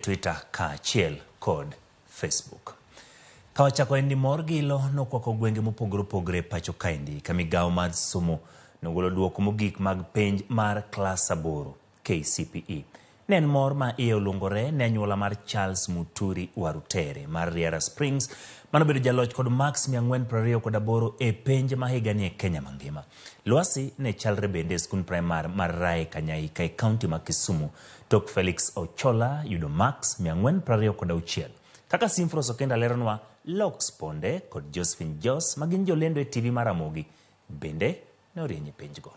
Twitter kaachiel kod Facebook. Ka wachako en ni mor gi ilo nokwako gwenge mopogore opogore e pacho kaendi ka migawo mar somo nogolo duoko mogik mag penj mar klas aboro KCPE. Ne en mor ma iye olungore ne anyuola mar Charles Muturi Warutere mar Riara Springs manobedo jaloch kod marks 428 e penj ma higani e Kenya mangima. Lwasi ne chalre bende e skund primar mar Rae Kanyaika e kaunti ma Kisumu tok Felix Ochola yudo marks 426. Kaka Simfros Okenda leronwa, Lox Ponde kod Josephine Jos ma gin jolendo e TV mar Ramogi bende ne orieny e penjgo.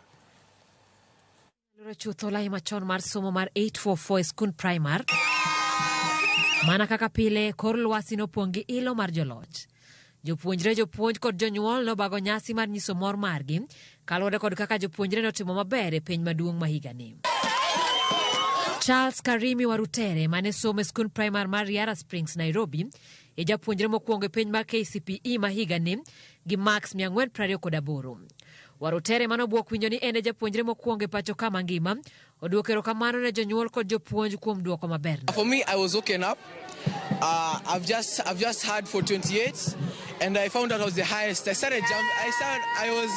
Loro chutho lai machon mar somo mar 844 e skund primar. Mana kaka pile, kor lwasi nopong' gi ilo mar joloch. Jopuonjre, jopuonj kod jonyuol nobago nyasi mar nyiso mor margi kaluwore kod kaka jopuonjre notimo maber e penj maduong' ma higani. Charles Karimi Warutere mane somo e skund primar mar Riara Springs, Nairobi, e japuonjre mokwongo e penj mar KCPE ma higani gi marks 428. Warutere mane obwok winjo ni en e japuonjre mokwongo e pacho ka mangima, oduoko erokamano ne jonyuol kod jopuonj kuom duoko maberno. For me, I was woken up. I've just had for 28, and I found out I was the highest. I started jump. I started. I was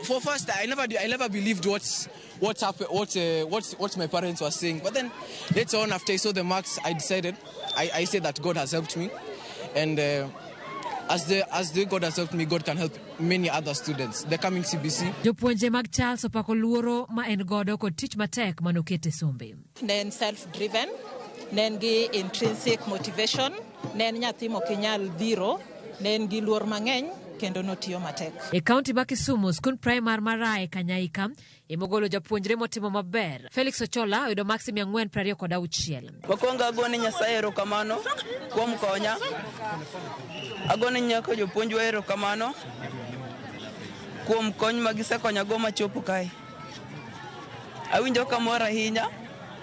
for first. I never believed what happened. What my parents were saying. But then later on, after I saw the marks, I decided. I said that God has helped me, and. As the God has helped me, God can help many other students. The coming CBC. Jopuonje mag Charles opako luoro ma en godo kod tich matek manokete sombe. Ne en self driven, ne en gi intrinsic motivation, ne en nyathi mokinyal dhiro, ne en gi luor mang'eny kendo notiyo matek. E kaunti ma Kisumu, skund primar mar Rae Kanyaika emogolo japuonjre motimo maber. Felix Ochola oyudo maksi 426. Mokwongo agone Nyasaye erokamano kuom konya. Agone nyaka jopuonjwa erokamano kuom kony ma gisekonyago machopo kae. Awinjo kamor ahinya.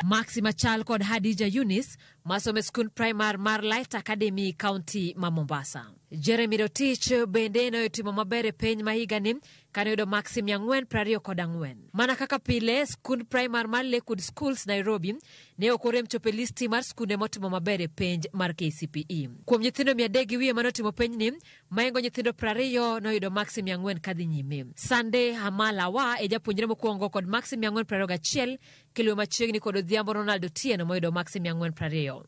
Maksi machal kod Hadija Yunis masomo e skund primar mar Light Academy, kaunti ma Mombasa. Jeremy Rotich bende notimo maber e penj ma higani kane oyudo maksi 424. Mana kaka pile, skund primar mar Lakewood Schools Nairobi ne ok orem chopo e listi mar skunde motimo maber e penj mar KCPE. Kuom nyithindo 300 gi wiye manotimo penjni, mahingo nyithindo 20 noyudo maksi 400 kadhi nyime. Sande Hamalawa e japuonjre mokwongo kod maksi 421 kiluwe machiegni kod Odhiambo Ronald Otieno moyudo maksi 420.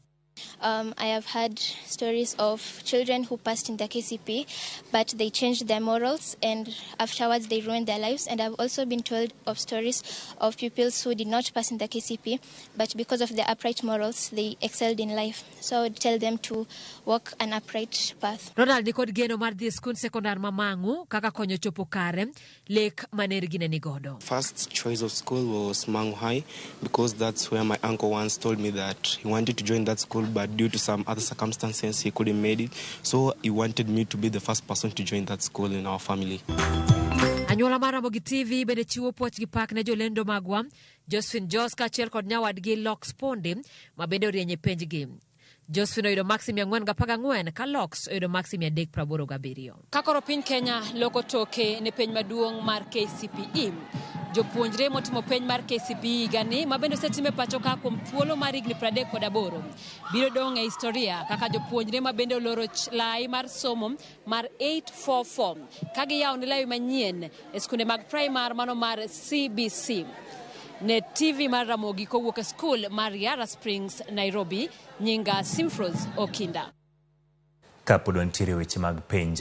I have heard stories of children who passed in the KCPE, but they changed their morals and afterwards they ruined their lives. And I've also been told of stories of pupils who did not pass in the KCPE, but because of their upright morals, they excelled in life. So I would tell them to walk an upright path. Ronald nikod geno mar dhi e skund sekondar ma Mang'u kaka konyo chopo kare lek mane gine ni godo. First choice of school was Mangu High because that's where my uncle once told me that he wanted to join that school, but due to some other circumstances he couldn't make it. So he wanted me to be the first person to join that school in our family. Anyuola mar Ramogi TV bende chiwo puoch gi pak ne jolendo magwa Josephine Jos kaachiel kod nyawadgi Lox Ponde ma bende orieny e penjgi. Josephine oyudo maksi 414 ka Lox oyudo maksi 387. Ka koro piny Kenya loko toke ne penj maduong' mar KCPE. Jopuonjre motimo penj mar KCPE higani ma bende osetim e pacho ka kuom thuolo mar higni 38 biro dong' e historia kaka jopuonjre ma bende oloro lai mar somo mar 844 ka giyawo ne lawi manyien e skunde mag primar mano mar CBC. Ne TV mar Ramogi kowuok e skul mar Riara Springs, Nairobi, nyinga Simfros Okinda. Kapod wantiere weche mag penj.